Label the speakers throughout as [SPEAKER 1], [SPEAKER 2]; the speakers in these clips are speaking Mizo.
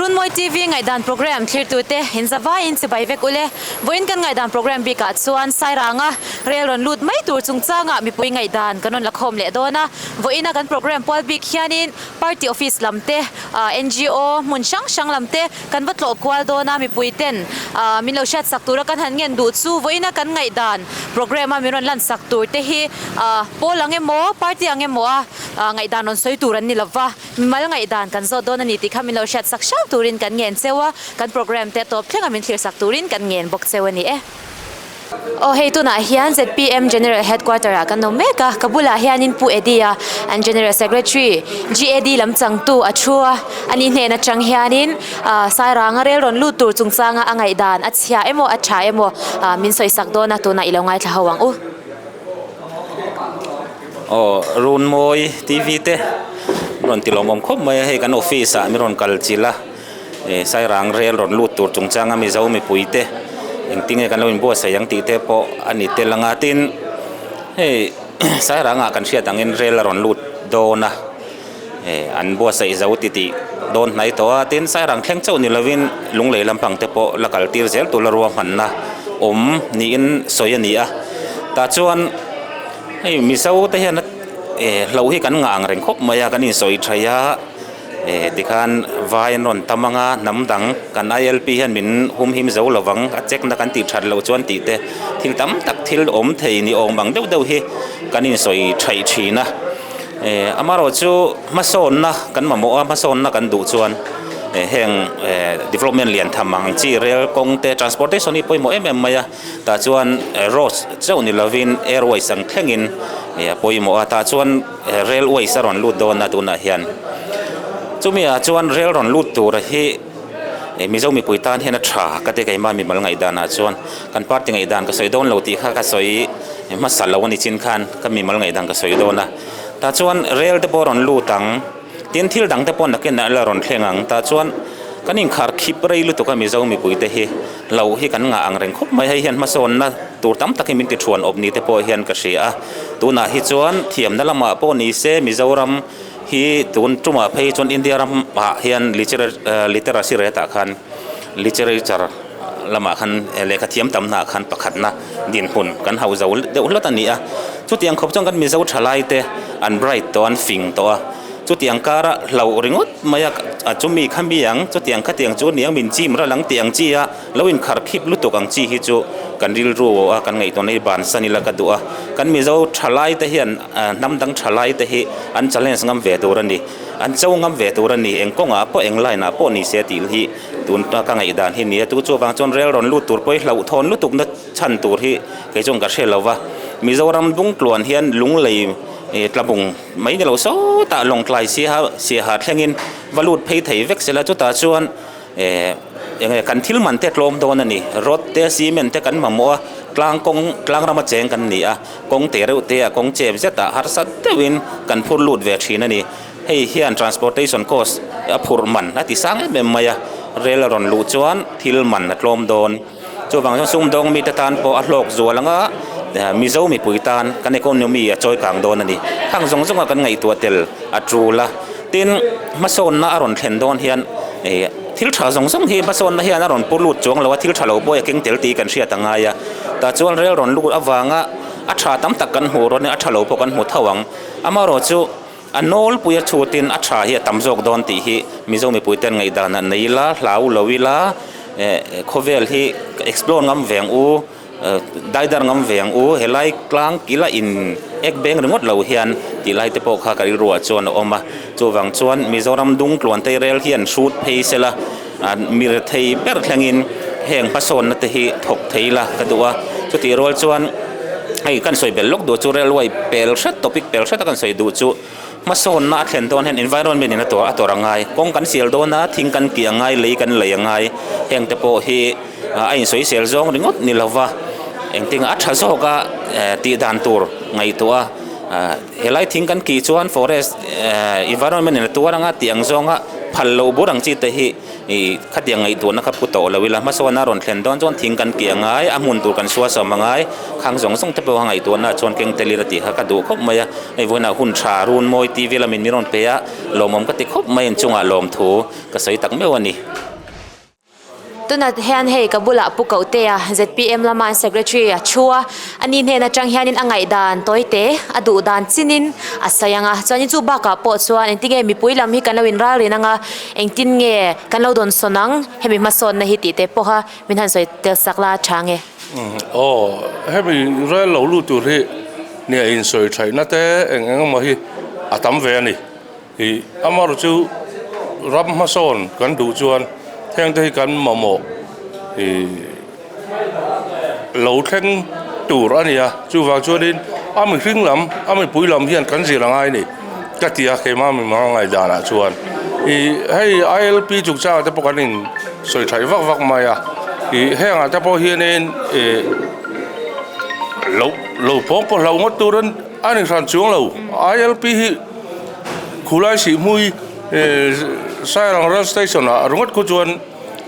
[SPEAKER 1] Runmawi TV ngaihdan program thlirtute in zavaiin chibai vek ule. Vawiin kan ngaihdan program bikah chuan Sairanga rel rawn lut mai tur chungchangah mipui ngaihdan kan rawn la khawm leh dawn a. Vawiina kan program pual bik hianin party office lam te, NGO hmun hrang hrang lam te kan va tlawh kual dawn a, mipui ten min lo hriat sak tura kan han ngen duh chu vawiina kan ngaihdan program a min rawn lan sak tur te hi pawl ang emaw party ang emaw a ngaihdan rawn sawi tur an ni lova, mimal ngaihdan kan zawt dawn a ni tih kha min lo hriat sak hrang turin kan ngen cheu a, kan program te tawp thlenga min thlir sak turin kan ngen bawk cheu a ni e. Aw hei tunah hian zpm General Headquarter ah kan awm mek a, ka bulah hianin Pu Eddie a an General Secretary GAD lam changtu a thu a, ani hnen atang hianin ah Sairanga rel rawn lut tur chungchanga a ngaihdan a chhia emaw a tha emaw ah min sawi sak dawn a tunah i lo ngaithla ho ang u.
[SPEAKER 2] Aw Runmawi TV te rawn ti lawmawm khawp mai a, hei kan office ah min rawn kal chilh a. Sairang rel rawn lut tur chungchanga Mizo mipuite engtinge kan lo inbuatsaih ang tih te pawh a ni tel ang a, tin hei Sairangah kan hriat angin rel a rawn lut dawn a, an buatsaih zo ti tih dawn hnai tawh a, tin Sairang thleng chauh ni lovin Lunglei lampang te pawh la kal tir zel tur la ruahmanna awm niin sawi a ni a, tah chuan hei Mizo te hian hlo hi kan ngah ang reng khawp mai a, kan insawi thaih a. Eh tikhan vai an rawn tam anga hnam dang kan ILP hian min humhim zo lovang a check na kan tih that loh chuan tih te thil tam tak thil awm thei ni awm ang deuh deuh hi kan insawi thaih thin a eh amaherawhchu hmasawnna kan mamawh a hmasawnna kan duh chuan eh heng eh development lian tham ang chi rel kawng te transportation hi pawimawh em em mai a tah chuan roads chauh ni lovin airways ang thlengin eh a pawimawh a tah chuan. Railways a rawn lut dawn a tunah hian chumi ah chuan rail rawn lut tur hi Mizo mipui tan hian a tha ka ti keimah mimal ngaihdan ah chuan kan party ngaihdan ka sawi dawn lo tih kha ka sawi hmasa lo a ni chin khan ka mimal ngaihdan ka sawi dawn a tah chuan rail te pawh a rawn lut ang tin thil dang te pawh nakin ah la rawn thleng ang tah chuan kan inkhar khip rei lutuk a Mizo mipui te hi lo hi kan ngah ang reng khawp mai hei hian hmasawnna tur tam tak hi min ti thuan awp ni te pawh hian ka hria a tunah hi chuan thiamna lamah pawh ni se Mizoram hi tun tumah phei chuan India ramah hian literacy rate ah khan literature lamah khan lehkha thiam tam hna khan pakhatna dinhmun kan hauh zo deuh hlawt a ni a chutiang khawp chuan kan Mizo thalai te an bright tawh a an fing tawh a. Chutiang kara hlauh ringawt mai a, a chumi kha mi ang, chutiang khatiang chu aniang min chim ral ang tih ang chi a, lo inkhar khip lutuk ang chi hi chu kan rilru a kan ngaihtuahna hi bansan ila ka duh a. Kan Mizo thalai te hian hnam dang thalai te hi an challenge ngam ve tur a ni, an cho ngam ve tur a ni, eng kawngah pawh eng line ah pawh ni se tih hi tun ka ngaihdan hi ni a, chu chuvang chuan rel rawn lut tur pawh hi hlauhthawn lutuk na chhan tur hi kei chuan ka hre lo va. Mizoram dungtluan hian lunglei tlabung. Mai ni lo sawtah lawngtlai siaha siaha thlengin va lut phei thei vek sela chutah chuan eh eng nge kan thil man te tlawm dawn a ni rod te cement te kan mamawh a tlang kawng tlang rama cheng kan ni a kawng te reuh te ah kawng chep zetah harsa deuhin kan phur lut ve thin a ni hei hian transportation cost a phurh man a ti sang em em mai a rel a rawn luh chuan thil man a tlawm dawn. Chuvang chuan sumdawng mite tan pawh a hlawk zual anga Mizo mipui tan kan economy a chawi kang dawn a ni. Khang zawng zawnga kan ngaihtuah tel a tul a, tin hmasawnna a rawn thlen dawn hian thil tha zawng zawng hi hmasawnna hian a rawn pu lut chuang lo a, thil tha lo pawh a keng tel tih kan hriat a ngai a. Tah chuan rel rawn lut avanga a tha tam tak kan hmuh rawn a tha lo pawh kan hmu tho ang. Amaherawhchu a nawlpui a chhutin a tha hi a tam zawk dawn tih hi Mizo mipuiten ngaihdan an nei ila, hlau lo ila, eh khawvel hi explore ngam ve ang u, daidar ngam ve ang u, helai tlang kila in ek beng ringawt lo hian tih lai te pawh kha ka rilruah chuan a awm a, chuvang chuan Mizoram dung tluan te rel hian hrut phei sela mir thei ber thlengin heng hmasawnna te hi thawk thei ila ka duh a, chutih rual chuan hei kan sawi belh lawk duh chu railway pel hret topic pel hret a kan sawi duh chu. Hmasawnna a thlen dawn hian environment in a tawrh a tawrh a ngai. Kawng kan sial dawn a, thing kan kih a ngai, lei kan lei a ngai. Heng te pawh hi a insawisel zawng ringawt ni lova engtin a tha zawk a tih dan tur ngaihtuah a helai thing kan kih chuan forest environment in a tuar anga tih ang zawnga phal loh bur ang chi te hi Ih khatiang ngaihtuahna kha pu tawh lo ila hmasawn a rawn thlen dawn chuan thing kan kih a ngai, a hmun tur kan suasawm a ngai, khang zawng zawng te pawh a ngaihtuahna chuan keng tel ila tih kha ka duh khawp mai a. Hei vawiinah hun tha Runmawi TV lamin min rawn pe a, lawmawm ka ti khawp mai inchungah lawmthu ka sawi tak meuh a ni.
[SPEAKER 1] Tunah hian hei ka bulah Pu Kohtea zpm lama an secretary a thu a, ani hnen atang hianin a ngaihdan tawite a duh dan chinin a sawi ang a, chuanin chu bakah pawh chuan engtin nge mipui lam hi kan lo inralrin ang a, engtin nge kan lo dawnsawn ang hemi hmasawnna hi tih te pawha min han sawi tel sak la tha nge.
[SPEAKER 3] Aw, hemi rel lo lut tur hi nia insawi thaihna te eng eng emaw hi a tam ve a ni. Ih amaherawh chu ram hmasawn kan duh chuan heng te hi kan mamawh ih lo thleng tur a ni a, chuvang chuanin a mihring lam a mipui lam hian kan zir a ngai a ni ka ti a keimah mi hmang ngaihdanah chuan ih hei ILP chungchangah te pawh kan in sawi thaih vak vak mai a ih hengah te pawh hianin ih lo lo pawng pawh hlo ngawt turin a ni hran chuang lo ILP hi. Khulai Sihhmui Sairang Rail Station ah ringawt khu chuan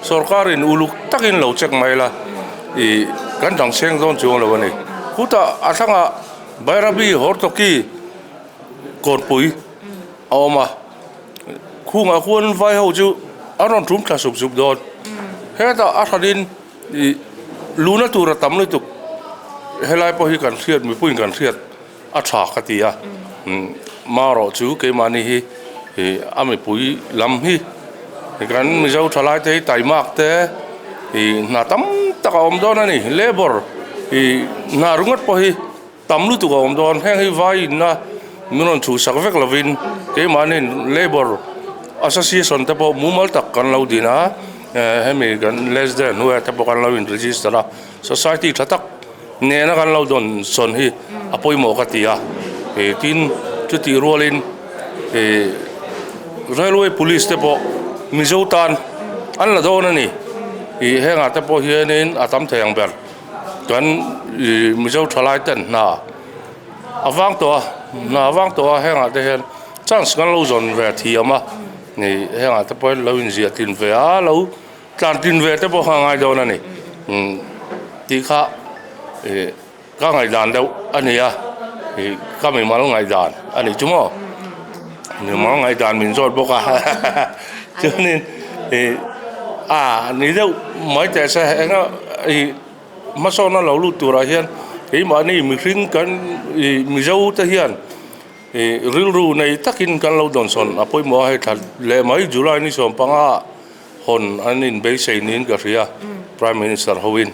[SPEAKER 3] sorkar in uluk takin lo check mai la ih kan dang chheng dawn chuang lo a ni. Khutah a thlangah Bairabi Hortoki Kawnpui a awm a, khungah khuan vai ho chu an rawn tum thla sup sup dawn. Hetah a hranin ih luna tur a tam lutuk helai pawh hi kan hriat mipuiin kan hriat. A tha ka ti a, marawh chu keimahni hi a mipui lam hi kan Mizo thalai te hi taimak te ih hna tam tak a awm dawn a ni, labour ih hna ringawt pawh hi tam lutuk a awm dawn, heng hi vai inna min rawn chhuhsak vek lovin keimahni labour association te pawh mumal tak kan lo din a, hemi kan less than hnuaiah te pawh kan lo in register a, society tha tak. Nena kan lo dawn sawn hi a pawimawh ka ti a, ih tin chutih rualin ih railway police te pawh Mizo tan an la dawn a ni, ih hengah te pawh hianin a tam thei ang ber kan ih Mizo thalai ten hna a vang tawh a, hna a vang tawh a hengah te hian chance kan lo zawn ve thiam a, ih hengah te pawh hian lo inziah tlin ve a lo. Tlan tin ve te pawh kha a ngai dawn a ni tih kha ih ka ngaihdan deuh a ni a, ih ka mimal ngaihdan a nih chu maw mimal ngaihdan min zawt bawk a chuanin ih a ni deuh mai teh se eng a ih hmasawnna lo lut turah hian keimahni mihring kan ih Mizo te hian. Ih rilru nei takin kan lo dawnsawn a pawimawh a, hei thla leh mai July ni 15 hawn an inbeisei niin ka hria Prime Minister hoin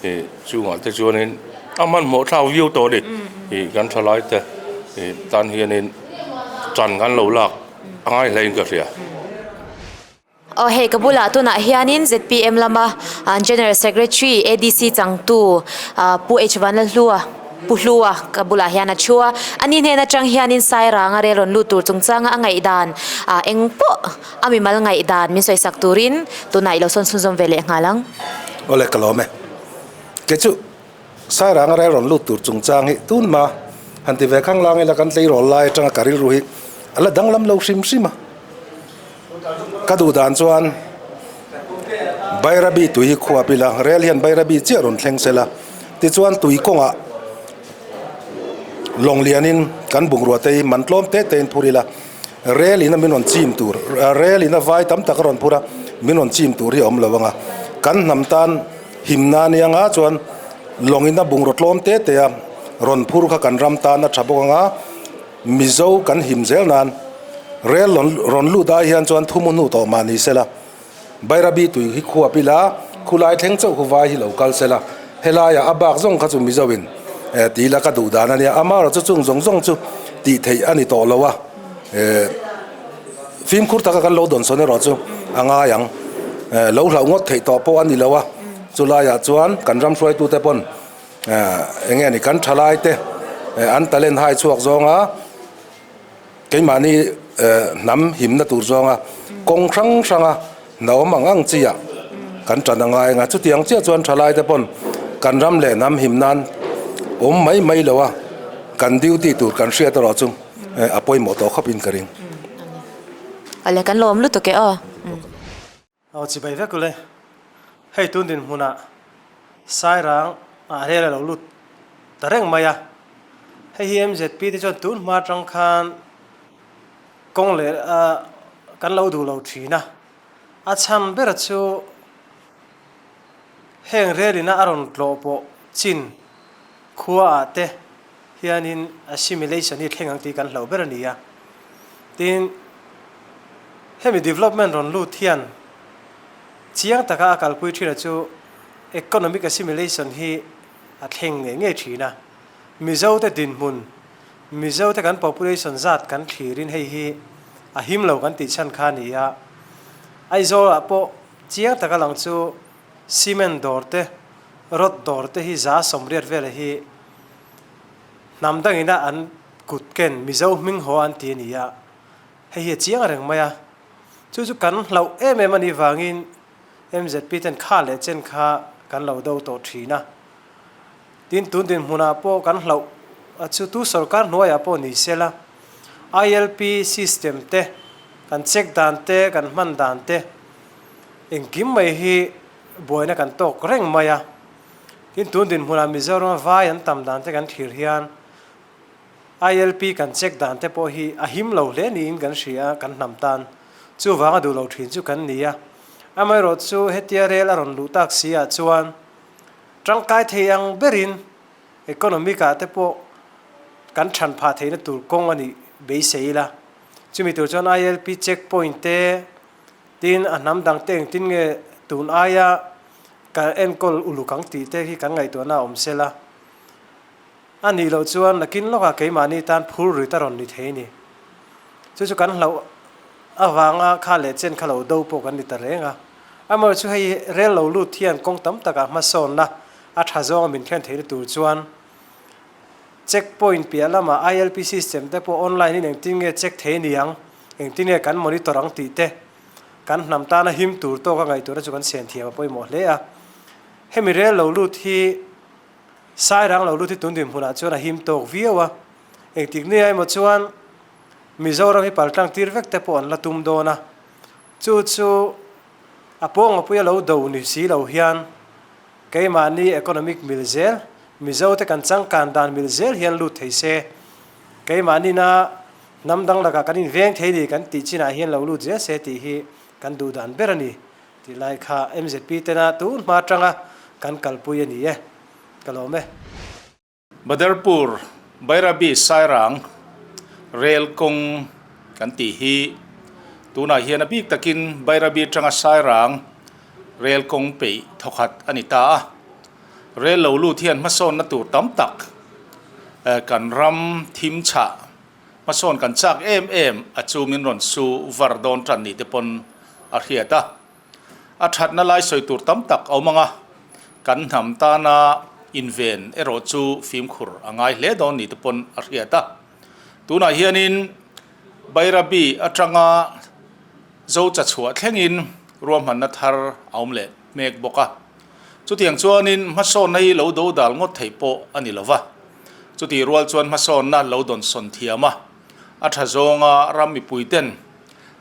[SPEAKER 3] ih chungah te chuanin a hmanhmawh thlak viau tawh a ni ih kan thalai te ih tan hianin tan kan lo lak a ngai hlein ka hria.
[SPEAKER 1] Aw hei ka bulah tunah hianin zpm lama General Secretary ADC changtu Pu H Vanlalhlua Pu Hlua ka bulah hian a thu a, ani hnen atang hianin Sairanga rel rawn lut tur chungchanga a ngaihdan eng pawh a mimal ngaihdan min sawisak turin tunah i lo sawn chhunzawm ve leh nghal ang.
[SPEAKER 4] Awle ka lawm e. Kei chu Sairanga rel rawn lut tur chungchang hi tun hma han ti ve khang lang ila kan tleirawl lai atanga ka rilru hi a la danglam lo hrim hrim a. Ka duh dan chuan Bairabi tui hi khuap ila, rel hian Bairabi chiah rawn thleng sela, tichuan tui kawngah lawng lianin kan bungrua te hi man tlawm te tein phur ila, rel ina min rawn chim tur, rel ina vai tam tak a rawn phur a, min rawn chim tur hi a awm lo ang a, kan hnam tan himna ania nga chuan lawng ina bungrua tlawm te te a rawn phur kha kan ram tan a tha bawk ang a. Mizo kan him zel nan rel rawn lut ai hian chuan thumu hnu tawh mah ni sela, Bairabi tui hi khuap ila khulai thleng chauh khu vai hi lo kal sela, helaiah a bak zawng kha chu Mizo in ti ila ka duh dan a nia, amaherawh chu chung zawng zawng chu tih theih a ni tawh lo a, fimkhur taka kan lo dawnsawn erawh chu a ngai ang, lo hlauh ngawt theih tawh pawh a ni lo a, chulaiah chuan kan ram hruaitute pawn. Eng nge ni kan thalai te an talent hai chhuak zawnga keimahni hnam himna tur zawnga kawng hrang hranga naawm ang ang chiah kan tan a ngai ang a chutiang chiah chuan thalai te pawn kan ram leh hnam him nan awm mai mai lo a kan duty tur kan hriat erawh chu a pawimawh tawh khawp in ka ring.
[SPEAKER 1] Awle kan lawm lutuk e aw.
[SPEAKER 5] Aw chibai vek ule. Hei tun dinhmunah Sairang ah rel a lo lut ta reng mai a. Hei hi MZP te chuan tun hma atang khan kawng leh kan lo duh lo thin a. A chhan ber chu heng rel ina a rawn tlawh pawh chin khua ah te hianin assimilation hi thleng ang tih kan hlauh ber a ni a. Tin, hemi development rawn lut hian chiang taka a kalpui thin a chu economic assimilation hi a thleng ngei ngei thin a. Mizo te dinhmun, Mizo te kan population zat kan thlirin hei hi a him lo kan tih chhan kha a ni a. Aizawl ah pawh chiang taka lang chu cement dawr te, rod dawr te hi 180 vela hi hnam dangina an kut ken Mizo hming haw an ti a ni a. Hei hi a chiang reng mai a. Chu chu kan hlauh em em a nih vangin MZP ten kha leh chen kha kan lo do tawh thin a. Tin, tun dinhmunah pawh kan hlauh a chu tu sorkar hnuaiah pawh ni se la, ILP system te, kan check dan te, kan hman dan te, engkim mai hi buaina kan tawk reng mai a. Tin, tun dinhmunah Mizorama vai an tam dan te kan thlir hian ILP kan check dan te pawh hi a him lo hle niin kan hria a, kan hnam tan. Chuvanga duh lo thin chu kan ni a. Amaherawhchu hetia rel a rawn luh tak si ah chuan Tangkai thei ang berin economic ah te pawh kan than phah theihna tur kawng a nih beisei ila. Chumi tur chuan ILP check point te, tin a hnam dang te engtin nge tun aia kan enkawl uluk ang tih te hi kan ngaihtuahna a awm sela. A nih loh chuan nakin lawkah keimahni tan phur rit a rawn ni thei a ni. Chu chu kan hlauh avanga kha leh chen kha lo do pawh kan ni ta reng a. Amaherawhchu chu hei rel lo lut hian kawng tam takah hmasawnna a tha zawnga min thlen theihna tur chuan check point piah lamah ILP system te pawh online in engtin nge check thei niang, engtin nge kan monitor ang tih te kan hnam tana him tur tawka ngaihtuahna chu kan siam thiam a pawimawh hle a. Hemi rel lo lut hi Sairang lo lut hi tun dinhmunah chuan a him tawk viau a, engtik nia emaw chuan Mizoram hi paltlang tir vek te pawh an la tum dawn a, chu chu a pawngapui a lo do ni si lo hian keimahni economic mil zel, Mizo te kan changkan dan mil zel hian lut thei se, keimahni-na hnam dang lakah kan inveng thei ni kan tih chinah hian lo lut zel se tih hi kan duh dan ber a ni. Tih lai kha MZP tena tun hma atanga kan kalpui a ni e. Ka lawm e.
[SPEAKER 3] Badarpur Bairabi Sairang Rail kawng kan tih hi tunah hian a bik takin Bairabi atanga Sairang Rail kawng peih thawkhat a ni ta a. Rail lo lut hian hmasawnna tur tam tak kan ram thim chhah Hmasawn kan chak em em a chu min rawn su var dawn tan ni te pawn a hriat a. A thatna lai sawi tur tam tak a awm ang a, kan hnam tana inven erawh chu fimkhur a ngai hle dawn ni te pawn a hriat a. Tunah hianin Bairabi atanga Zocha chhuah thlengin ruahmanna thar a awm leh mek bawk a. Chutiang chuanin hmasawnna hi lo do dal ngawt theih pawh a ni lo va. Chutih rual chuan hmasawnna lo dawnsawn thiam a, a tha zawnga ram mipuiten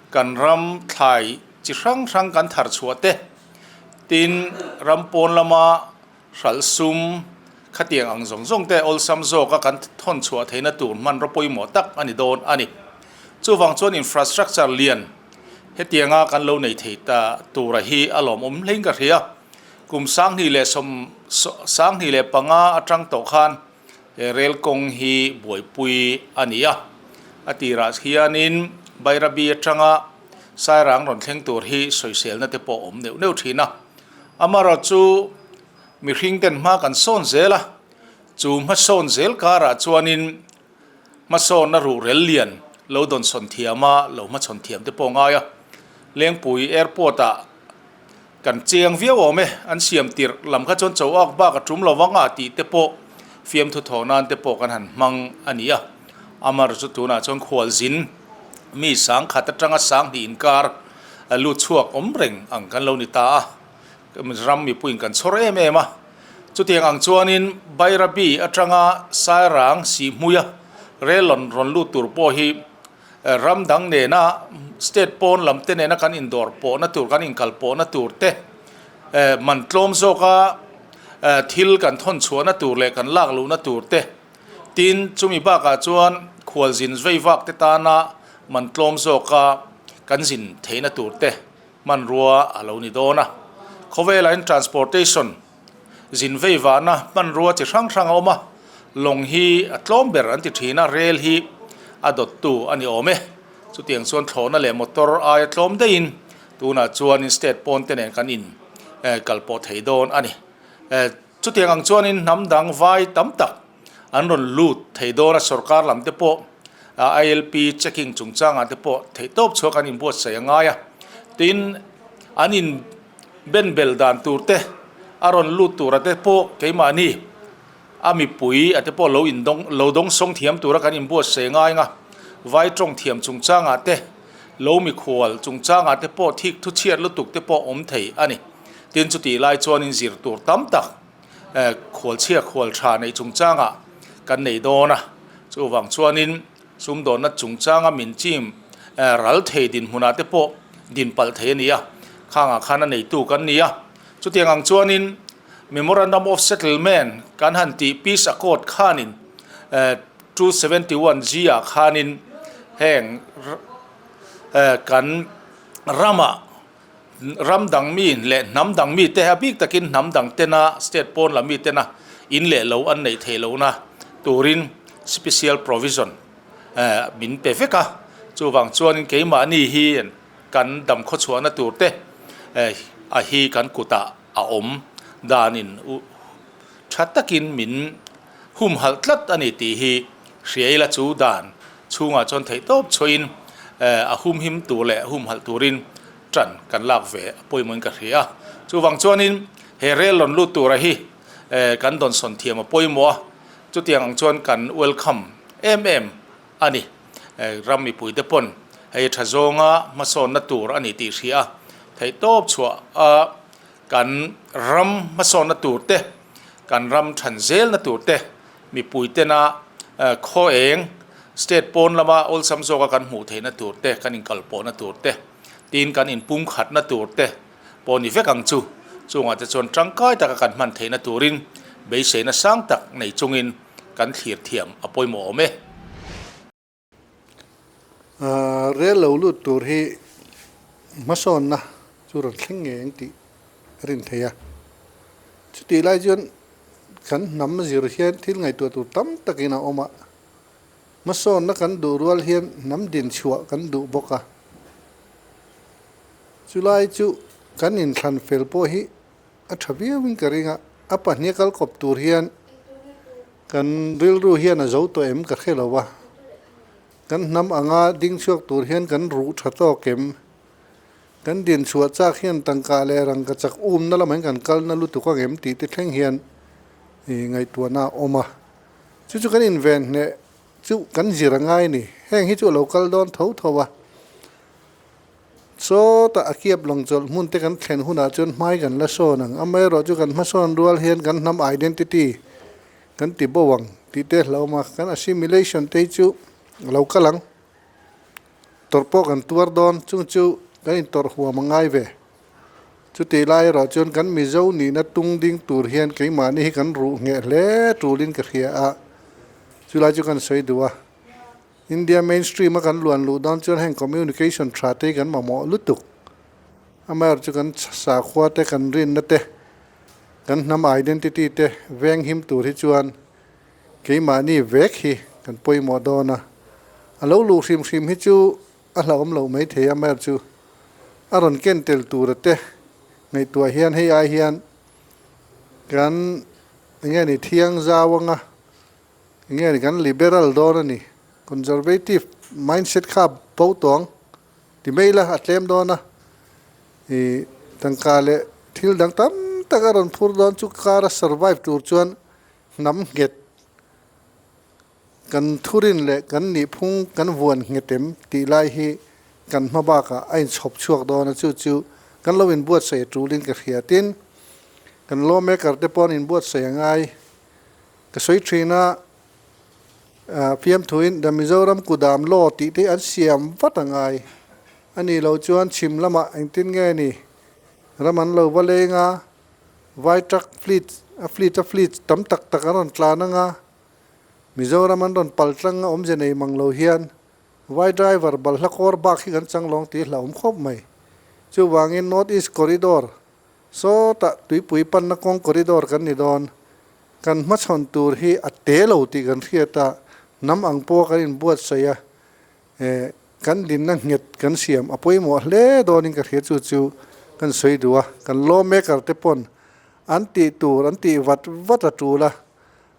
[SPEAKER 3] kan ram thlai chi hrang hrang kan thar chhuah te, tin ram pawn lama hralh sum khatiang ang zawng zawng te awlsam zawka kan thawn chhuah theihna tur hmanraw pawimawh tak a ni dawn a ni. Chuvang chuan infrastructure lian hetianga kan lo nei thei ta tura hi a lawmawm hlein ka hria. Kum 2025 atang tawh khan he rel kawng hi buaipui a ni a. A tirah hianin Bairabi atanga Sairang rawn thleng tur hi sawiselna te pawh a awm neuh neuh thin a. Amaherawhchu mihring ten hma kan sawn zel a, chu hmasawn zel karah chuanin hmasawnna ruhrel lian lo dawnsawn thiam a, lo hmachhawn thiam te pawh a ngai a. Lengpui Airport ah Kan chiang viau awm e, an siam tirh lam kha chuan cho ak bak a tum lo vang a tih te pawh fiamthu thaw nan te pawh kan han hmang a ni a. Amar chu tunah chuan khualzin mi sangkhat atanga sanghnih inkar lut chhuak awm reng ang kan lo ni ta a, ram mipuiin kan chhawr em em a. Chutiang ang chuanin Bairabi atanga Sairang Sihhmuia rel rawn lut tur pawh hi Ram dang nena state pawn lam te nena kan indawr pawhna tur, kan inkal pawhna tur te, man tlawm zawka thil kan thawn chhuahna tur leh kan lak luhna tur te,
[SPEAKER 6] Tin, chumi bakah chuan khualzin veivak te tana man tlawm zawka kan zin theihna tur te hmanrua a lo ni dawn a. Khawvelah hian transportation zin veivahna hmanrua chi hrang hrang a awm a, lawng hi a tlawm ber an ti thin a, rel hi a dawttu a ni awm e. Chutiang chuan thlawhna leh motor aia tlawm daihin tunah chuanin state pawn te nen kan in kal pawh thei dawn a ni. Chutiang ang chuanin hnam dang vai tam tak an rawn lut thei dawn a, sorkar lam te pawh ILP checking chungchangah te pawh theihtawp chhuak an inbuatsaih a ngai a. Tin, an in benbel dan tur te a rawn lut tura te pawh keimahni a mipui a te pawh lo indawng lo dawng sawng thiam tura kan inbuatsaih a ngai ang a. Vai tawng thiam chungchangah te lo mikhual chungchangah te pawh thik thu chhiat lutuk te pawh awm thei a ni. Tin, chutih lai chuanin zir tur tam tak khualchhia khual tha neih chungchangah kan nei dawn a, chuvang chuanin sumdawnna chungchanga min chim ral thei dinhmunah te pawh din palh thei a ni a, khangah khan a neitu kan ni a. Chutiang ang chuanin Memorandum of Settlement kan han tih Peace Accord khanin 271 G ah khanin heng kan ramah Ram dang mi leh hnam dang mi te a bik takin hnam dang tena state pawn lam mi tena in leh lo an neih theih lohna turin special provision min pe vek a. Chuvang chuanin keimahni hi kan dam khawchhuahna tur te a hi kan kutah a awm danin tha takin min humhalh tlat a ni tih hi hria ila chu dan Chhungah chuan theihtawp chhuahin a humhim tur leh humhalh turin tan kan lak ve a pawimawhin ka hria a. Chuvang chuanin he rel rawn lut tura hi kan dawnsawn thiam a pawimawh a, chutiang ang chuan kan welcome em em a ni. Ram mipuite pawn hei tha zawnga hmasawnna tur a ni tih hria a, theihtawp chhuah a kan ram hmasawnna tur te, kan ram than zelna tur te, Mipui tena khaw eng state pawn lama awlsam zawka kan hmuh theihna tur te, kan inkalpawhna tur te, tin kan inpumkhatna tur te pawh ni vek ang chu. Chungah te chuan tangkai taka kan hman theihna turin beiseina sang tak nei chungin kan thlir thiam a pawimawh awm e.
[SPEAKER 7] Rel lo lut tur hi hmasawnna chu rawn thleng ngei ang tih a rin theih a. Chutih lai chuan kan hnam zir hian thil ngaihtuah tur tam takin a awm a. Hmasawnna kan duh rual hian hnam din chhuah kan duh bawk a. Chulai chu kan inthlan fel pawh hi a tha viauin ka ring a. A pahnih a kal kawp tur hian Kan rilru hian a zo tawh em ka hre lo a, kan hnam anga ding chhuak tur hian kan ruh tha tawk em? Kan din chhuah chak hian tangka leh rangka chak umna lamah hian kan kalna lutuk ang em tih te thleng hian ngaihtuahna a awm a. Chu chu kan inven hneh chu kan zir a ngai a ni. Heng hi chu a lo kal dawn tho tho a. Sawtah a kiap lawng chawlh hmun te kan thlen hunah chuan hmai kan la sawn ang. Amaherawh chu kan hmasawn rual hian kan hnam identity kan ti bo ang tih te hlauhawm a, kan assimilation te hi chu a lo kal ang. Tawrh pawh kan tuar dawn, chung chu kan intawrh huam a ngai ve. Chutih lai erawh chuan kan Mizo nihna tung ding tur hian keimahni hi kan ruh ngheh hle tulin ka hria a, chulai chu kan sawi duh a. India mainstream a kan luan luh dawn chuan heng communication tha te hi kan mamawh lutuk. Amaherawhchu chu kan sakhua te, kan rinna te, kan hnam identity te veng him tur hi chuan keimahni vek hi kan pawimawh dawn a. A lo luh hrim hrim hi chu a hlauhawm loh maithei amaherawhchu chu a rawn ken tel tura te ngaihtuah hian hei ai hian kan enge ni thiang zau anga Enge ni kan liberal dawn a ni. Conservative mindset kha bo tawh ang ti mai ila a tlem dawn a. Ih tangka leh thil dang tam tak a rawn phur dawn chu car a survive tur chuan hnam nghet kan thurin leh kan nihphung kan vuan nghet em tih lai hi kan hma bakah a inchhawp chhuak dawn a chu chu kan lo inbuatsaih a tulin ka hria tin kan lawmaker te pawh an inbuatsaih a ngai. Ka sawi thin a, fiamthuin The Mizoram Kudam Law tih te hi an siam vat a ngai. A nih loh chuan chhim lamah engtin nge ni ram an lo va leng a, vai truck fleet a fleet a fleet tam tak tak an rawn tlan ang a. Mizoram an rawn pal tlang a awmze nei mang lo hian Vai driver balhla kawr bak hi kan chang lawng tih hlauhawm khawp mai. Chuvangin North East Corridor sawtah tuipui panna kawng corridor kan ni dawn. Kan hmachhawn tur hi a te lo tih kan hriat a, hnam ang pawha kan inbuatsaih a, eh kan dinna nghet kan siam a pawimawh hle dawnin ka hria chu chu kan sawi duh a, kan lawmaker te pawn an tih tur an tih vat vat a tul a,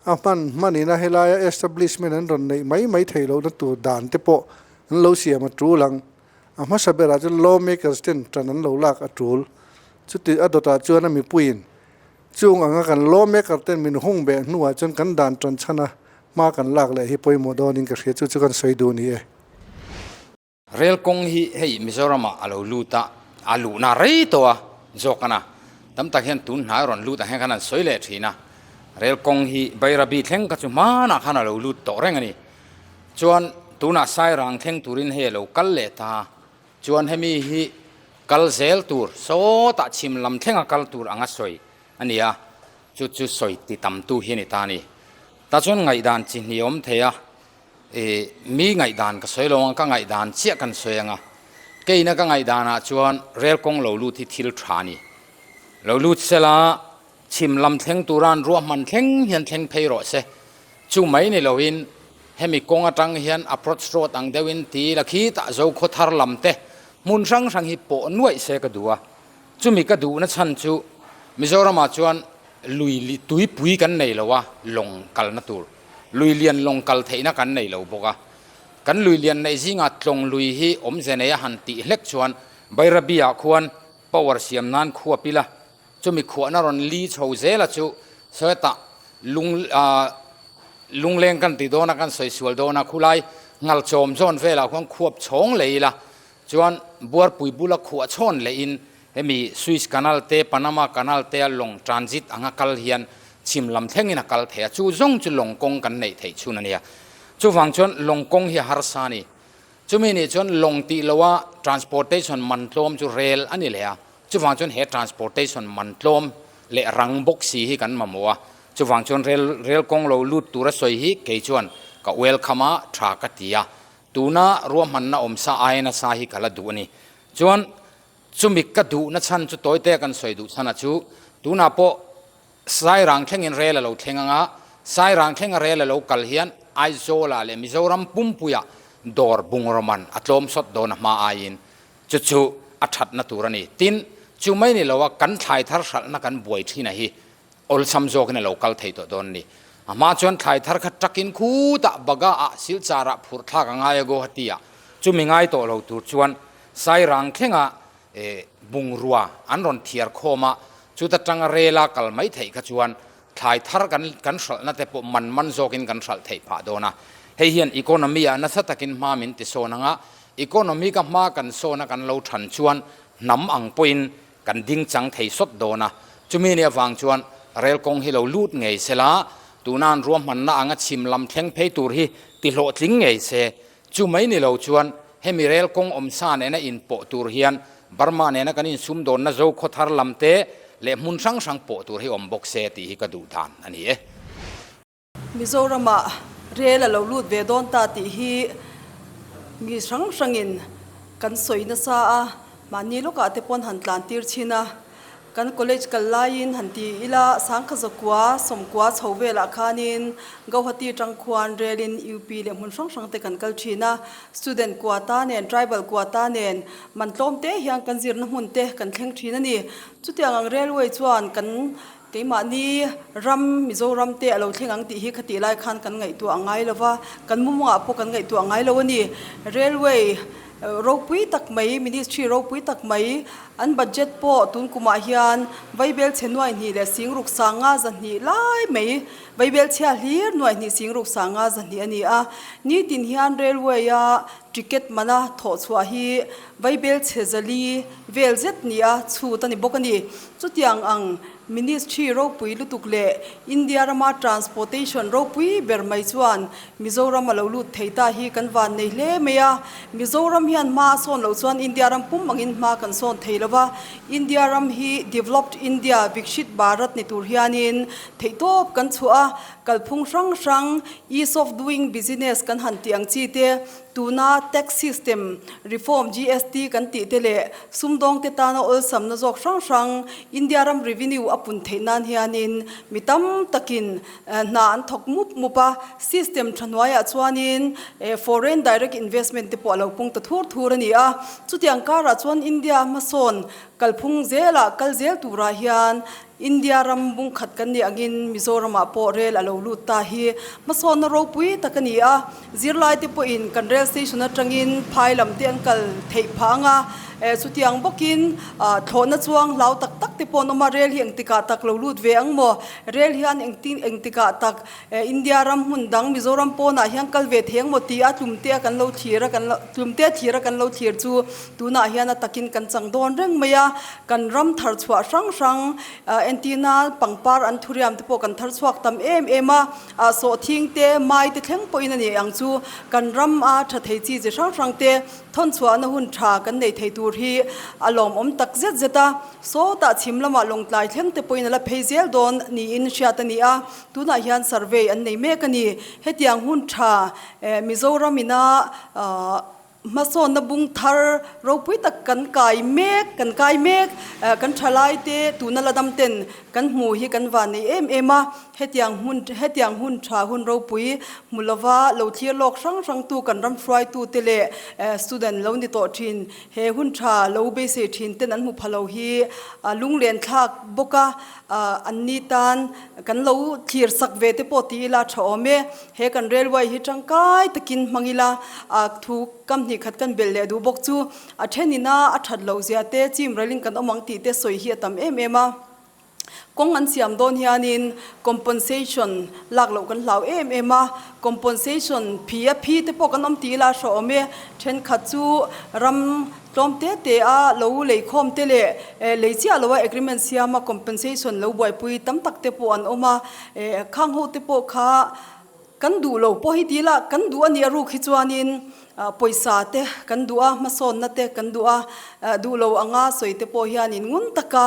[SPEAKER 7] a hman hmanin a helaia establishment an rawn neih mai mai theih lohna tur dan te pawh an lo siam a tul ang. A hmasa berah chuan lawmakers ten tan an lo lak a tul. Chuti a dawtah chuan a mipuiin Chung anga kan lawmaker ten min hung beh hnuah chuan kan dan tan chhan a, hma kan lak leh hi pawimawh dawnin ka hria, chu chu kan sawi duh ni e.
[SPEAKER 8] Rel kawng hi hei Mizoramah a lo lut a, a luhna rei tawh a zawk a na. Tam tak hian tun hnai rawn lut ang hian khan an sawi leh thin a. Rel kawng hi Bairabi thleng kha chu hmanah khan a lo lut tawh reng a ni. Chuan tunah Sairang thleng turin hei a lo kal leh ta. Chuan hemi hi kal zel tur sawtah chhim lam thlenga kal tur anga sawi a ni a, chu chu sawi ti tamtu hi a ni ta a ni. Ta chuan ngaihdan chi hnih a awm thei a, ih mi ngaihdan ka sawi lo ang, ka ngaihdan chiah kan sawi ang a, keina ka ngaihdanah chuan rel kawng lo lut hi thil tha a ni. Lo lut sela Chhim lam thleng turan ruahman thleng hian thleng phei rawh se. Chu mai ni loin hemi kawng atang hian approach road ang deuhin ti la khi tah zo khaw thar lam te hmun hrang hrang hi pawh nuaih se ka duh a. Chumi ka duhna chhan chu Mizoramah chuan lui tuipui kan nei lo a, lawng kalna tur lui lian lawng kal theihna kan nei lo bawk a. Kan lui lian neih zingah tlawng lui hi awmze neia han tih hlek chuan Bairabi-ah khuan power siam nan khuap ila Chumi khuahna rawn li chho zela chu sawtah lung lungleng kan ti dawn a, kan sawi sual dawn a, khulai ngal chawm zawn velah khuan khuap chhawng leh ila chuan buarpui bula khuah chhawn lehin hemi Suez Canal te Panama Canal te a lawng transit anga kal hian chhim lam thlengin a kal thei a, chu zawng chu lawng kawng kan neih theih chhun a nia. Chuvang chuan lawng kawng hi a harsa a ni. Chumi nih chuan lawng tih loha transportation man tlawm chu rel a ni leh a, Chuvang chuan he transportation man tlawm leh rang bawk si hi kan mamawh a, chuvang chuan rel rel kawng lo lut tura sawi hi kei chuan ka welcome a, tha ka ti a, tuna ruahmanna awm sa aia nasa hi ka la duh a ni. Chuan chumi ka duhna chhan chu tawite kan sawi duh chhan a chu tunah pawh Sairang thlengin rel a lo thleng ang a, Sairang thlenga rel a lo kal hian Aizawlah leh Mizoram pumpuiah dawr bungraw man a tlawm sawt dawn a hma aiin Chu chu a thatna tur a ni. Tin, chu mai ni loa kan thlai thar hralhna kan buai thina hi awlsam zawkin a lo kal thei tawh dawn a ni. A hma chuan thlai thar kha takin khutah baga ah silchar ah phurh thlak a ngai a Guwahati ah. Chumi ngai tawh lo tur chuan Sairang thlenga bungrua an rawn thiar khawm a, chuta tanga rela kal mai theih kha chuan thlai thar kan kan hralhna te pawh man man zawkin kan hralh theih phah dawn a. Hei hian economy ah nasa takin hma min ti sawn ang a, economy ka hma kan sawn a kan lo than chuan hnam ang pawhin kan ding chang thei sawt dawn a. Chumi nia vang chuan rel kawng hi lo lut ngei se la, tuna an ruahmanna anga chhim lam thleng phei tur hi ti hlawhtling ngei se. Chu mai ni lo chuan hemi rel kawng awm sa nena inpawh tur hian Burma nena kan insumdawnna zo khaw thar lam te leh hmun hrang hrang pawh tur hi awm bawk se tih hi ka duh dan a ni e.
[SPEAKER 9] Mizoramah rel a lo lut ve dawn ta tih hi mi hrang hrangin kan sawi nasa a, mahni lawkah te pawn han tlan tir thin a. Kan college kal laiin han ti ila, Sangkha Zakua, Sawmkua chho velah khanin Gauhati atang khuan relin UP leh hmun hrang hrang te kan kal thin a. Student quota nen, tribal quota nen man tlawm te hian kan zirna hmun te kan thleng thin a ni. Chutiang ang railway chuan kan keimahni ram, Mizoram te a lo thleng ang tih hi khatih lai khan kan ngaihtuah a ngai lo va, kan mumawngah pawh kan ngaihtuah a ngai lo a ni. Railway Ropui tak mai, Ministry ropui tak mai, an budget pawh tun kumah hian vaibel chhe nuai hnih leh singruk sanga zahnih lai mai, vaibel chhia hlir nuai hnih singruk sanga zahnih a ni a. Nitin hian railway-a ticket mana thawh chhuah hi vaibel chhe zali vel zet nia chhut a ni bawk a ni. Chutiang ang Ministry ropui lutuk leh India rama transportation ropui ber mai chuan Mizoram a lo lut thei ta hi kan van nei hle mai a, Mizoram hian hma a sawn loh chuan India ram pum angin hma kan sawn thei lo. lova. India ram hi Developed India, Vikshit Bharat ni tur hianin theihtawp kan chhuah a, kalphung hrang hrang, Ease of Doing Business kan han tih ang chi te, tuna Tax System Reform, GST, kan tih te leh sumdawngte tana awlsamna zawk hrang hrang India ram revenue a pun theih nan hianin mi tam takin Hna an thawk mup mup a, system tha hnuaiah chuanin foreign direct investment te pawh a lo pung ta thur thur a ni a. Chutiang karah chuan India hmasawn kalphung zelah kal zel turah hian India ram bungkhat kan nih angin Mizoramah pawh rel a lo lut ta hi hmasawnna ropui tak a ni a. Zirlaite pawhin kan rail station atangin phai lam te an kal theih phah ang a, chutiang bawkin thlawhna chuang hlau tak tak te pawh an awm a, rail hi engtikah tak lo lut ve ang maw? Rail hian engtin engtikah tak India ram hmun dang Mizoram pawnah hian kal ve thei ang maw tih a tlumte a kan lo thlir a kan lo tlumte a thlir a kan lo thlir chu tunah hian a takin kan chang dawn reng mai a, kan ram thar chhuah hrang hrang entirna pangpar an thuriam te pawh kan thar chhuak tam em em a. Ah sawhthing te, mai te thleng pawhin a ni ang chu kan ram a tha thei chi chi hrang hrang te thawn chhuahna hun tha kan nei thei tur hi a lawmawm tak zet zet a. Sawtah chhim lamah lawngtlai thleng te pawhin a la phei zel dawn niin hriat a ni a, tunah hian survey an nei mek a ni. Hetiang hun tha Mizoram ina Hmasawnna bung thar ropui tak kan kai mek, kan kai mek. Kan thalaite tuna la dam ten kan hmu hi kan van nei em em a, hetiang hmun hetiang hun tha hun ropui hmu lova lo thlir lawk hrang hrang tu kan ram hruaitute leh student lo ni tawh thin he hun tha lo beisei thin ten an hmu pha lo hi lunglen thlak bawk a, an ni tan kan lo thlir sak ve te pawh ti ila tha awm e. He kan railway hi tangkai takin hmang ila, a thu kam hnih khat kan belh leh duh bawk chu a then ina a that loh zia te chim ralin kan awm ang tih te sawi hi a tam em em a. Kawng an siam dawn hianin compensation lak loh kan hlau em em a, compensation phi a phi te pawh kan awm tih ila a hrawhawm e. Thenkhat chu ram tlawm te te a lo leikhawm te leh lei chiah loa agreement siama compensation lo buaipui tam tak te pawh an awm a. Khang ho te pawh kha kan duh lo pawh hi ti ila kan duh a nih a ruk hi chuanin pawisa te kan duh a, hmasawnna te kan duh a, duh lo anga sawi te pawh hianin ngun taka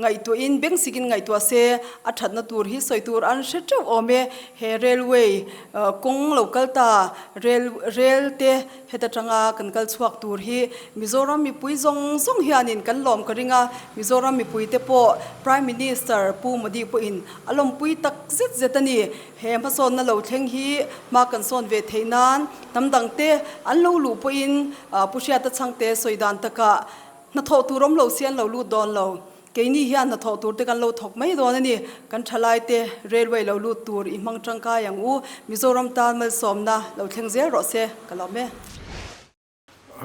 [SPEAKER 9] ngaihtuahin bengsikin ngaihtuah se a thatna tur hi sawi tur an hre teuh awm e. He railway kawng lo kal ta rel rel te Heta tanga kan kal chhuak tur hi Mizoram mipui zawng zawng hianin kan lawm ka ring a, Mizoram mipuite pawh Prime Minister Pu Modi pawhin a lawmpui tak zet zet a ni. He hmasawnna lo thleng hi hma kan sawn ve theih nan hnam dangte an lo luh pawhin Pu Hriata Chhangte sawi dan takah hnathawh tur awm lo si an lo lut dawn lo. Keini hian hnathawh tur te kan lo thawk mai dawn a ni. Kan thalaite railway lo lut tur i hmang tangkai ang u. Mizoram tan malsawmna lo thleng zel rawh se, ka lawm e.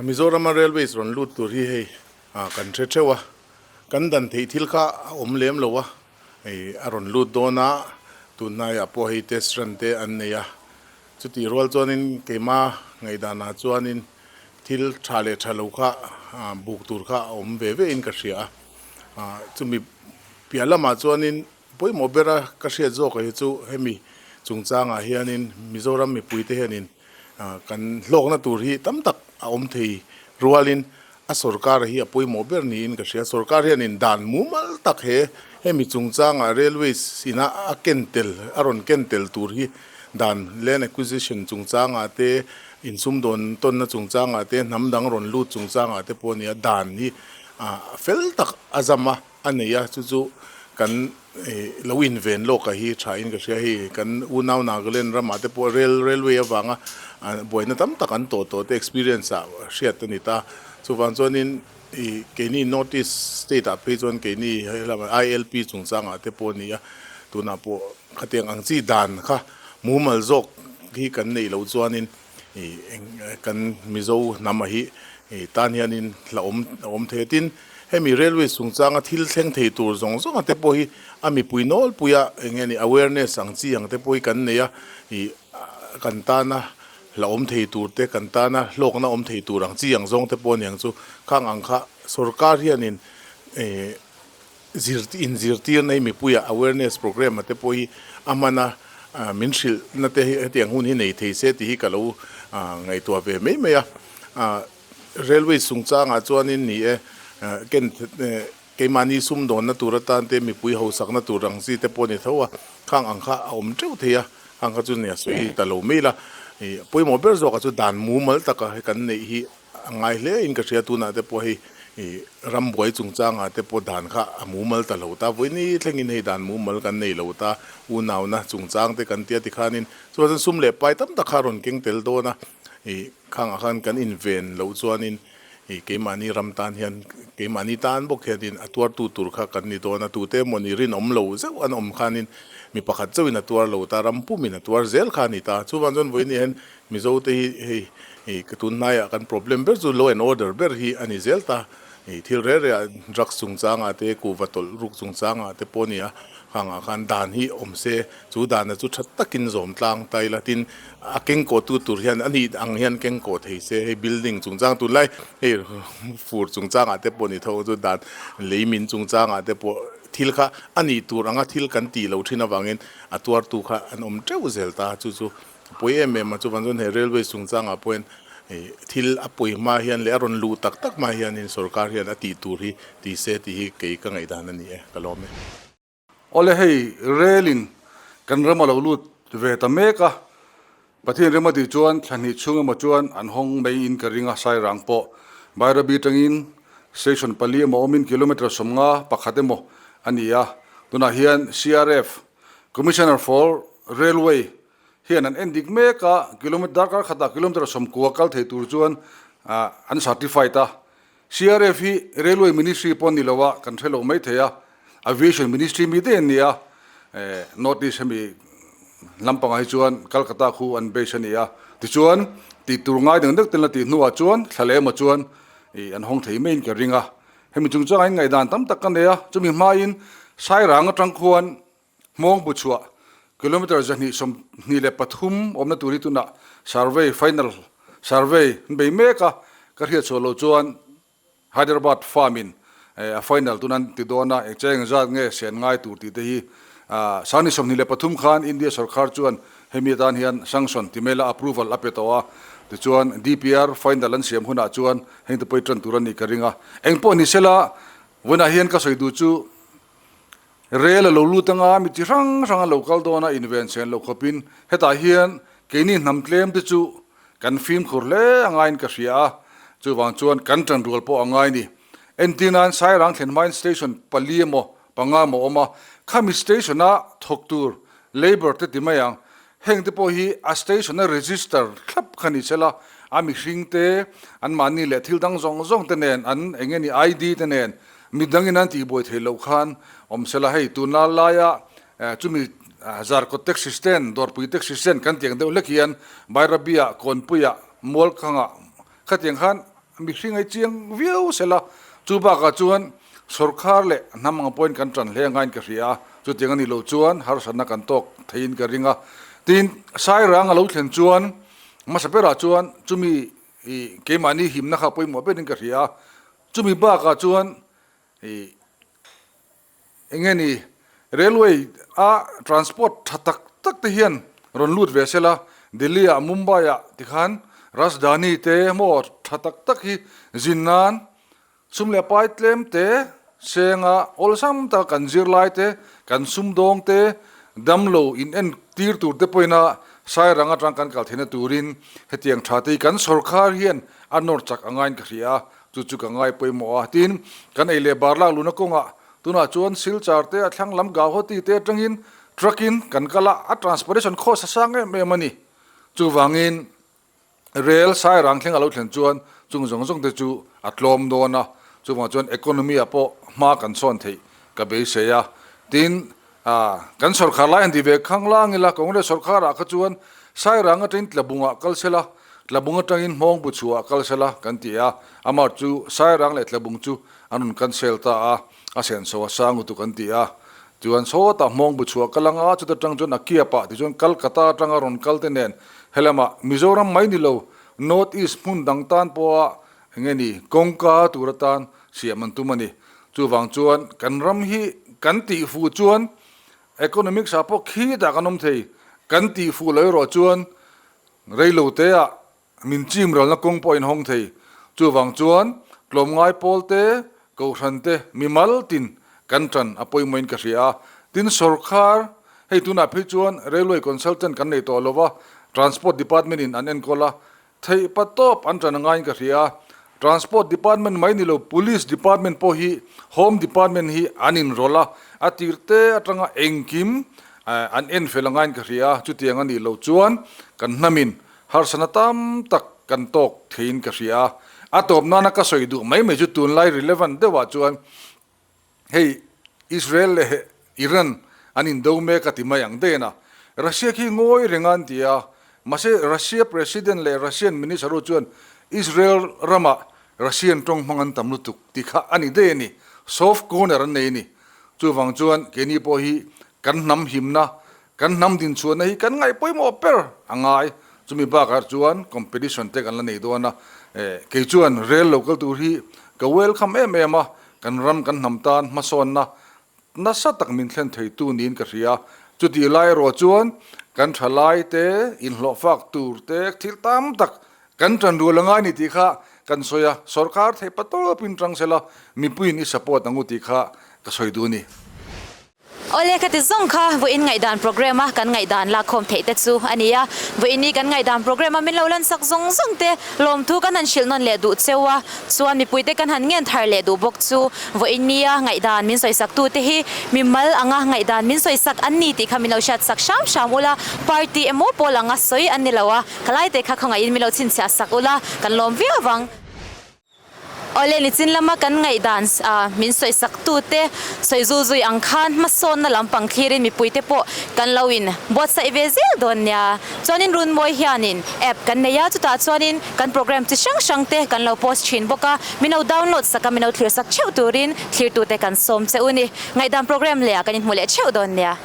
[SPEAKER 3] Mizorama railways rawn lut tur hi hei kan hre theuh a, kan dan theih thil kha a awm lem lo a, hei a rawn lut dawn a, tun hnaiah pawh hei test run te an nei a, chutih rual chuanin keima ngaihdanah chuanin thil tha leh tha lo kha buk tur kha a awm ve ve in ka hria a, chumi piah lamah chuanin pawimawh bera ka hriat zawk hi chu hemi chungchangah hianin Mizoram mipuite hianin kan hlawkna tur hi tam tak a awm thei rualin a sorkar hi a pawimawh ber niin ka hria. Sorkar hianin dan mumal tak he hemi chungchangah railways ina a ken tel a rawn ken tel tur hi dan land acquisition chungchangah te, insumdawn tawnna chungchangah te, hnam dang rawn lut chungchangah te pawh a ni a, dan hi fel tak a zam a, a nei a, chu chu kan lo inven lawk a hi tha in ka hria hei kan unau Nagaland ramah te pawh rail railway avanga buaina tam tak an tawh tawh te experience ah hriat a ni ta, chuvang chuanin ih keini North East state ah phei chuan keini helamah ILP chungchangah te pawh a ni a, tunah pawh khatiang ang chi dan kha mumal zawk hi kan neih loh chuanin ih eng kan Mizo hnam a hi ih tan hianin hlauhawm a awm thei a tin hemi railway chungchanga thil thleng thei tur zawng zawng a te pawh hi a mipui nawlpuia eng nge ni awareness ang chi ang te pawh hi kan nei a ih kan tana hlauhawm thei tur te kan tana hlawkna awm thei tur ang chi ang zawng te pawh a ni ang chu khang ang kha sorkar hianin ih Zir inzirtir nei mipuia awareness programme a te pawh hi a hman a, min hrilh na te hi hetiang hun hi nei thei se tih hi ka lo ngaihtuah ve mai mai a. Railway chungchangah chuanin ni e,
[SPEAKER 10] ken keimahni sumdawnna tur atan te mipui hausakna tur ang chi te pawh a ni tho a, khang ang kha a awm teuh thei a, khang kha chu nia sawi ta lo mai la. Pawimawh ber zawkah chu dan mumal taka kan neih hi A ngai hle in ka hria tunah te pawh hei ih rambuai chungchangah te pawh dan kha a mumal ta lo ta vawiini thlengin hei dan mumal kan nei lo ta unauna chungchang te kan tia tikhanin chuan chuan sum leh pai tam tak kha a rawn keng tel dawn a ih khangah khan kan inven loh chuanin ih keimahni ram tan hian keimahni tan bawk hianin a tuartu tur kha kan ni dawn a tute emawni rinawm lo zeuh an awm khanin mi pakhat chauhin a tuar lo ta ram pumin a tuar zel kha a ni ta chuvang chuan vawiini hian Mizo te hi hei ih ka tun hnaiah kan problem ber chu law and order ber hi a ni zel ta. Ih thil reh reh ah drugs chungchangah te kuhva tawlh ruk chungchangah te pawh a ni a, khangah khan dan hi awm se chu dana chu tha takin zawm tlang ta ila tin a keng kawh tu tur hian a nih ang hian keng kawh thei se hei building chungchang tunlai hei fur chungchangah te pawh a ni tho ang chu dan lei min chungchangah te pawh thil kha a nih tur anga thil kan tih loh thin avangin a tuartu kha an awm teuh zel ta chu chu A pawi em em a, chuvang chuan he railway chungchangah pawhin thil a pawi hma hian leh a rawn luh tak tak hma hianin sorkar hian a tih tur hi ti se tih hi kei ka ngaihdan a ni e, ka lawm e.
[SPEAKER 11] Awle hei rail in kan ram a lo lut ve ta mek a, Pathian rem a tih chuan thla hnih chhung emaw chuan an hawng mai in ka ring a, Sairang pawh Bairabi tangin station pali emaw awmin kilometre 50 pakhat emaw a ni a, tunah hian CRF, Commissioner for Railway, hian an en dik mek a, kilometer darkar khatah kilometer 90 kal thei tur chuan an certified a. CRF hi Railway Ministry pawh ni lo a, kan hre lo mai thei a, Aviation Ministry mi daih an ni a, North East hemi lampangah hi chuan Calcutta khu an base a ni a. Tichuan, tih tur ngai dang deuh ten la tih hnuah chuan thla leh emaw chuan an hawng thei maiin ka ring a. Hemi chungchangah hian ngaihdan tam tak ka nei a, chumi hmain Sairang atang khuan Hmawng bu chhuah kilometre 223 awmna tur hi tunah survey final survey an bei mek a, ka hriat chhuah loh chuan Hyderabad farm in a final tuna an ti dawn a, engche engzat nge sen ngai tur tih te hi sangni 23 khan India sorkar chuan hemi atan hian sanction ti maila approval a pe tawh a, tichuan DPR final an siam hunah chuan heng te pawh hi tan tur a nih ka ring a, engpawh ni sela vawiinah hian ka sawi duh chu Rel a lo lut anga mi chi hrang hrang a lo kal dawn a, inven chhen loh khawpin hetah hian keini hnam tlem te chu kan fimkhur hle a ngaiin ka hria a, chuvang chuan kan tanrual pawh a ngai ni. Entirnan Sairang thlen hmain station pali emaw panga emaw a awm a, khami station a thawk tur labour te ti mai ang, heng te pawh hi a station a register thlap kha ni sela, a mihring te anmahni leh thil dang zawng zawng te nen an eng nge ni ID te nen Midangin an tihbuai theih loh khan awm sela hei tuna laia chumi Zarkawt taxi stand, Dawrpui taxi stand kan tiang deuh hlek hian Bairabiah, Kawnpuiah, Mualkhangah khatiang khan mihring ai chiang viau sela chu bakah chuan sawrkhar leh hnam ang pawhin kan tan hle angain ka hria a, chutiang a nih loh chuan harsatna kan tawk theiin ka ring a. Tin, Sairang a lo thlen chuan hmasa berah chuan chumi keimahni himna kha pawimawh berin ka hria a, Chumi bakah chuan ih eng nge ni railway a transport tha tak tak te hian rawn lut ve sela Delhi ah Mumbai ah tikhan Rajdhani te maw tha tak tak hi zin nan sum leh pai tlem te senga awlsam taka kan zirlai te kan sumdawng te damlo in en tir tur te pawhin a Sairang atang kan kal theihna turin hetiang tha te hi kan sawrkhar hian a nawr chak a ngaiin ka hria a. Chu chu ka ngai pawimawh a, tin, kan ei leh bar lak luna kawngah tunah chuan Silchar te a thlang lam Gauhati te atangin truck in kan kal a, a transportation cost a sang em em a ni. Chuvangin rel Sairang thleng a lo thlen chuan chung zawng zawng te chu a tlawm dawn a, chuvang chuan economy ah pawh hma kan sawn theih ka beisei a. Tin, kan sawrkhar lai han ti ve khang lang ila, Congress sawrkhar ah kha chuan Sairang atangin Tlabungah kal sela, Tlabung atangin Hmawng bu chhuah ah kal sela kan ti a, amah chu Sairang leh Tlabung chu an rawn cancel ta a, a senso a sang lutuk an ti a. Chuan sawtah Hmawng bu chhuah kal anga chuta tang chuan a kiap ah tichuan Calcutta atanga rawn kal te nen helamah Mizoram mai ni lo North East hmun dang tan pawha enge ni kawngka tur atan siam an tum a ni. Chuvang chuan kan ram hi kan tihfuh chuan economics ah pawh khitah kan awm thei, kan tihfuh lo erawh chuan reilo te ah min chim ralna kawng pawh a inhawng thei. Chuvang chuan tlawmngai pawl te, Kohhran te mimal tin kan tan a pawimawhin ka hria a. Tin, sawrkar, hei tunah phei chuan Railway Consultant kan nei tawh lo va, Transport Department in an enkawl a, theih pa tawp an tan a ngaiin ka hria a. Transport Department mai ni lo Police Department pawh hi Home Department hi an inrawlh a, a tir te atanga engkim an en fel a ngaiin ka hria a. Chutiang a nih loh chuan kan hnamin Harsana tam tak kan tawk theiin ka hria a, a tawp nana ka sawi duh mai mai chu tunlai relevant deuhah chuan hei Israel leh Iran an indo mek a ti mai ang daih a, Russia khi ngawi reng a an ti a, mahse Russia President leh Russian Minister ho chuan Israel ramah Russian tawng hmang an tam lutuk ti kha a ni daih a ni, soft corner an nei a ni. Chuvang chuan keini pawh hi kan hnam himna Kan hnam dinchhuahna hi kan ngaih pawimawh ber a ngai. Chumi bakah chuan competition te kan la nei dawn a, kei chuan rel lo kal tur hi ka welcome em em a, kan ram kan hnam tan hmasawnna nasa tak min thlen theitu niin ka hria. Chutih lai erawh chuan kan thalai te, inhlawhfak tur te, thil tam tak kan tan rual a ngai ni tih kha kan sawi a, sawrkar theih patawpin tang sela mipuiin i support ang u tih kha ka sawi duh a ni.
[SPEAKER 1] Awle ka ti zawng kha vawiin ngaihdan program a kan ngaihdan lakkhawm theih te chu a ni a, vawiin i kan ngaihdan program a min lo lansak zawng zawng te lawmthu kan han hrilh nawn leh duh cheu a, chuan mipui te kan han ngen thar leh duh bawk chu vawiin nia ngaihdan min sawisak tu te hi mimal anga ngaihdan min sawisak an ni tih kha min lo hriat sak hram hram ula, party emaw pawl anga sawi an ni lo a, khalai te kha khawngaihin min lo chhinchhiah sak ula kan lawm viau vang. Awle nichin lama kan ngaihdan min sawisak tute sawi zul zui ang khan hmasawnna lampang thlirin mipuite pawh kan lo in buatsaih ve zel dawn nia. Chuanin Runmawi hianin app kan nei a, chutah chuanin kan program chi hrang hrang te kan lo post thin bawk a, min lo download sak a, min lo thlir sak theuh turin thlirtute kan sawm che u ni. Ngaihdan program leh ah kan inhmu leh theuh dawn nia.